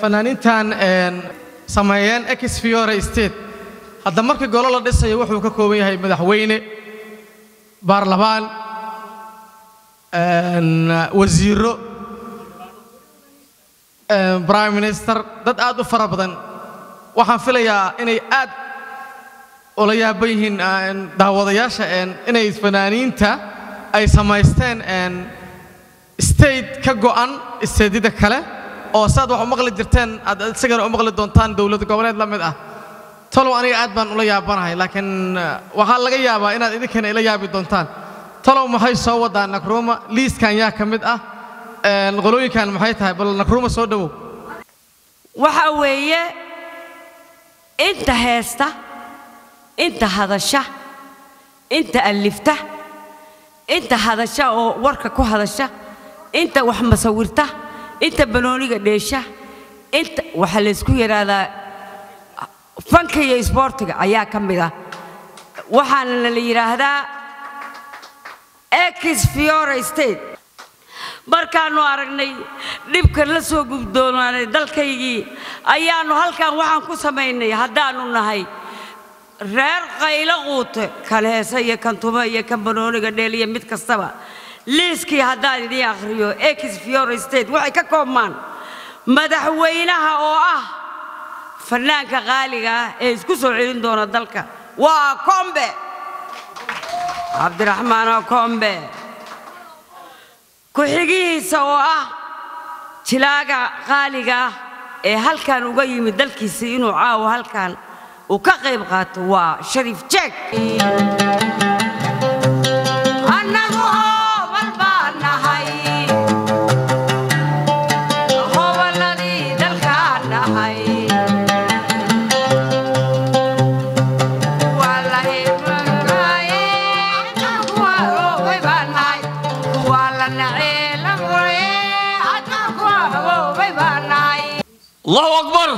Fanaaniintan sameeyeen Ex Fiore State. Hadda marka golo la dhisayo wuxuu ka kooban yahay madaxweyne, baarlamaan, wasiiro, prime minister, dad aad u fara badan. Waxaan filayaa inay aad ula yaaban yihiin daawadayaasha inay fanaaniinta ay samaysteen state ka go'an stateyada kale, oo saad wax u maqli jirteen aad isagana u maqli doontaan, dowlad goboleed la mid ah. Talow aniga aad baan ula yaabanahay, laakiin waxaa laga yaabaa inaad idinkana ila yaabi doontaan. Talow maxay soo wadaa Nakruuma? Liiskan yaa ka mid ah? Qolooyinkan maxay tahay? Bal Nakruuma soo dhowow. Waxa weeye inta heesta, inta hadasha, inta alifta, inta hadasha oo warka ku hadasha, inta wax masawirta, inta banooniga dheesha, inta waxaa laysku yidhaahdaa fanka iyo isboortiga ayaa ka mid ah. Waxaana la yidhaahdaa Ex Fiora State. Markaannu aragnay dhibka la soo gudoonaanay dalkaygii, ayaannu halkan waxaan ku samaynay, haddaannu nahay reer Qaylo Quute, kan heesa iyo kan tuma iyo kan banooniga dheel iyo mid kastaba, liiskii haddaan idiin akhriyo, Ex Fiora State waxay ka koobmaan madaxweynaha oo ah fanaanka qaaliga ah ee isku soo celin doona dalka, waa Kombe Cabdiraxmaan Kombe, ku-xigihiisa oo ah jilaaga qaaliga ah ee halkan uga yimid dalkiisa inuu caawo halkan uu ka qayb qaato, waa Shariif Jeeg. Annagu hoobal baan nahay, hoballadii dalkaan nahay. Waa la himanaaye, kuwa oogay baan nahay, kuwa la nacee la muraye, hadda kuwa haboobay baan nahay. Allahu akbar,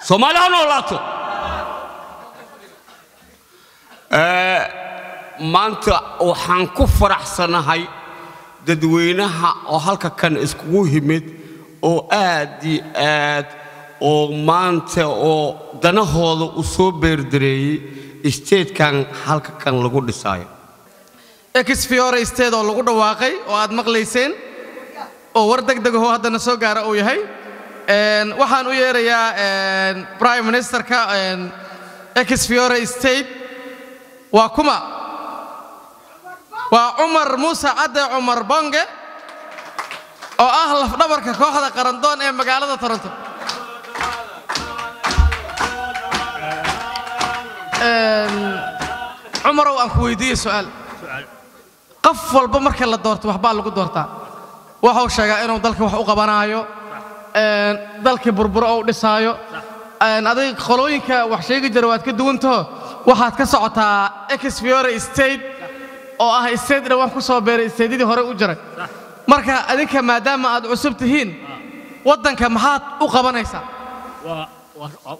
Soomaali ha noolaato. Maanta waxaan ku faraxsanahay dadweynaha oo halka kan iskugu yimid oo aad iyo aad oo maanta oo danahooda u soo beerdareeyey statekan halka kan lagu dhisaayo. Ex Fiore State oo lagu dhawaaqay oo aad maqlayseen oo war deg deg ahoo haddana soo gaara uu yahay. Waxaan u yeerayaa prime ministerka Ex Fiore State. Waa kuma? Waa Cumar Muuse Cadde, Cumar Bonge, oo ah lafdhabarka kooxda Qarandoon ee magaalada Toronto. Cumarow, aan ku weydiiye su'aal. Qof walba marka la doorto waxbaa lagu doortaa, wuxuu sheegaa inuu dalka wax u qabanaayo, dalkii burburo ou dhisaayo. Adiga qolooyinka wax sheegi jira waad ka duwantaho, waxaad ka socotaa Ex Fiore State oo ah state dhawaan ku soo beeray stateyadii hore u jiray. Marka adinka maadaama aad cusub tihiin, waddanka maxaad u qabanaysaa?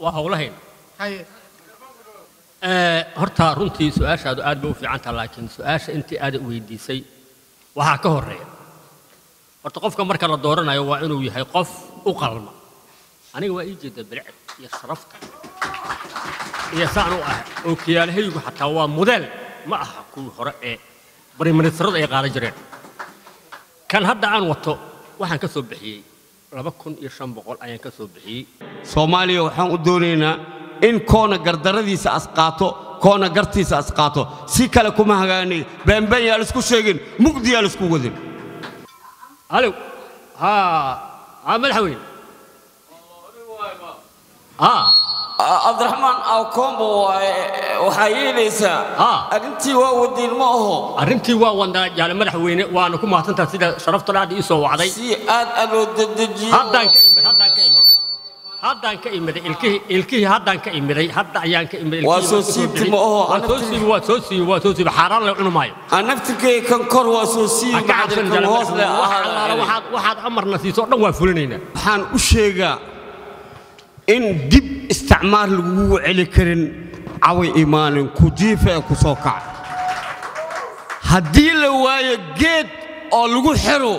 Waa howlahayn. Horta runtii su-aashaadu aad bay u fiican taha, laakiin su-aasha intii aada weydiisay waxaa ka horeeya horta qofka marka la dooranayo waa inuu yahay qof u qalma. Aniga waa ii jeeda bilicda iyo sharafta iyo saan u ah, ookiyaalahaygu xataa waa mudeel, ma aha kuwii hore ee briministrada ay qaadan jireen. Kan hadda aan wato waxaan ka soo bixiyey 2500 ayaan ka soo bixiyey. Soomaaliya waxaan u doonaynaa in koona gardaradiisa as qaato, koona gartiisa as qaato, si kale kuma hagaanay. Beenbeen yaa laisku sheegin, mugdi yaa laisku wadin. Alow, haa haa, madaxweyne, haa. Cabdiraxmaan Awkombo, waxaa yeelaysaa arrintii waa wadiin ma aho? Arrintii waa wadnaa, jaale madaxweyne, waana ku mahadsantaha sida sharafta aad ii soo wacday. Si aad aloo dedejiyo. Haddaan ka imid, haddaan ka imid, haddaan ka imiday ilkihii, ilkihii haddaan ka imiday, hadda ayaan ka imiday. Waa soo siibti ma aho? Waa soo siibi, waa soo siibi, waa soo siibi. Xaaraan la cuni maayo. Naftirkay kan kor waa soo siibi. Ha ka cabsan, kan jaale hoos le madaxweyne, wax allaala waxaad amarna siiso o dhan waa fulinaynaa. Waxaan u sheegaa in dib isticmaar lagugu celi karin, caway imaanin ku jiifa ee ku soo kaca. Haddii la waayo geed oo lagu xiro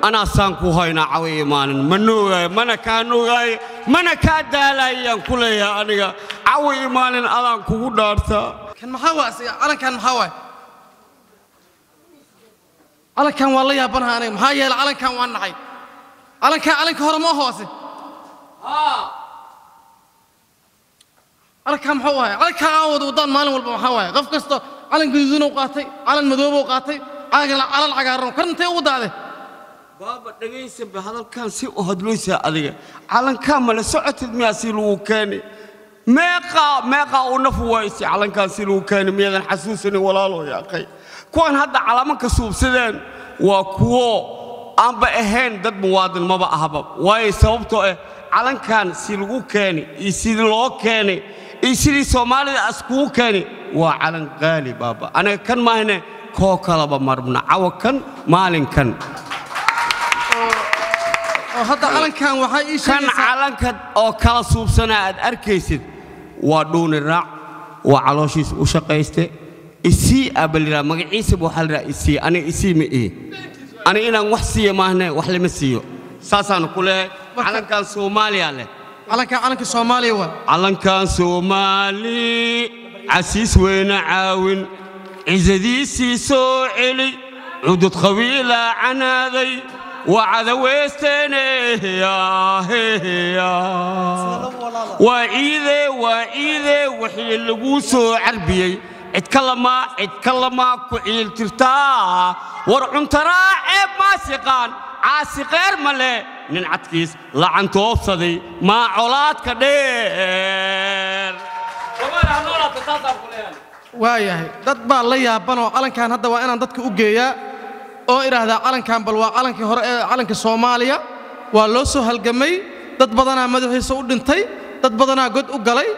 Anaa saan ku haynaa caway imaanin, ma noogaayo, mana kaa noogaayo, mana kaa daalayaan ku leeyahay aniga. Caway imaanin adaan kugu dhaartaa. Kan maxaa waa asiga? Calankan maxaa waay? Calankan waa la yaabanaha aniga, maxaa yeelay calankan waa nacay. Calankan calanka hore ma aho asi. Calankan muxuu ahay? Calankan aan wada wadaan maalin walba maxaa waaye? Qof kasta calan gaduudan uu qaatay, calan madoob uu qaatay, calan cagaaran, kan intee ugu daade? Baaba, dhegaysanba hadalkan si u hadloysaa adiga. Calankaa mala socotid miyaa si lagu keeni? Meeqaa meeqaa uu nafu waaysi calankaan si lagu keeni, miyaadan xasuusanin walaalo yaaqay? Kuwan hadda calamanka suubsadeen waa kuwo aanba ahayn dad muwaadin maba ahaba, waayo sababtoo ah calankan si lagu keeni iyo sidii loo keenay iyo sidii Soomaalida askugu keeni waa calan qaali. Baaba, aniga kan maahne koo kalaba marabna cawa kan maalinkan. Oo hadda calankan waxaa ii kan sheegaysaa calanka oo kala suubsanaa aad arkaysid waa dhuuni raac, waa calooshiis u shaqayste. Isii aaba liraa magaciisaba waxaa liraa isii. Aniga isii ma ihi, aniga inaan wax siiyo maahne wax lama siiyo, saasaanu ku leeyahay. Calankan Soomaaliya leh. Calankan calanka Soomaaliya waa. Calankan Soomaali casiis weyne caawin, cisadiisii soo celi, cudud qabiila canaaday waa cadaweysteene. Waa ciide, waa ciide wixii lagu soo carbiyey, cid kalamaa cid kalamaa ku ciiltirtaa. War cuntaraa ceeb maasiqaan caasiqeer ma leh, nin cadkiis lacantoobsaday maa colaadka dheer. Waayahay, dad baa la yaabanoo calankan hadda waa inaan dadka u geeyaa oo idhaahdaa calankan bal waa calankii hore ee calanka Soomaaliya, waa loo soo halgamay, dad badanaa madaxiisa u dhintay, dad badanaa god u galay.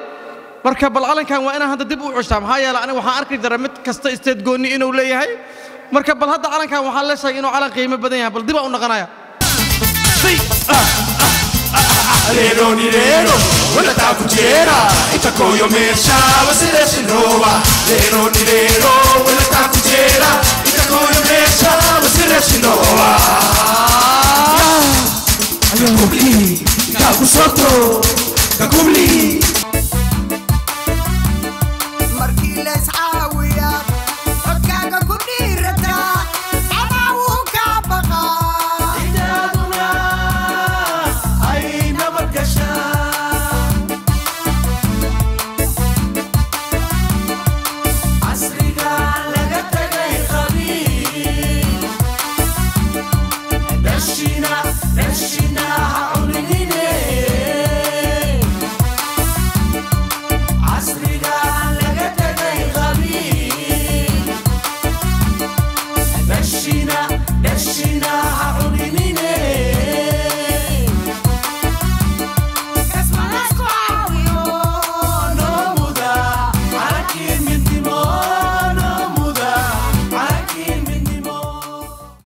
Marka bal calankan waa inaan hadda dib u cushaa, maxaa yeelay aniga waxaan arki jiray mid kasta isteed goonni inuu leeyahay. Marka bal hadda calankan waxaa la sheegay inuu calan qiimo badan yahay, bal dib aan u noqonaya. Lero ni lero, wala ta kujera, itakoyo mesha, wasireshinova. Lero ni lero, wala ta kujera, itakoyo mesha, wasireshinova. Kakubli, kakusoto, kakubli.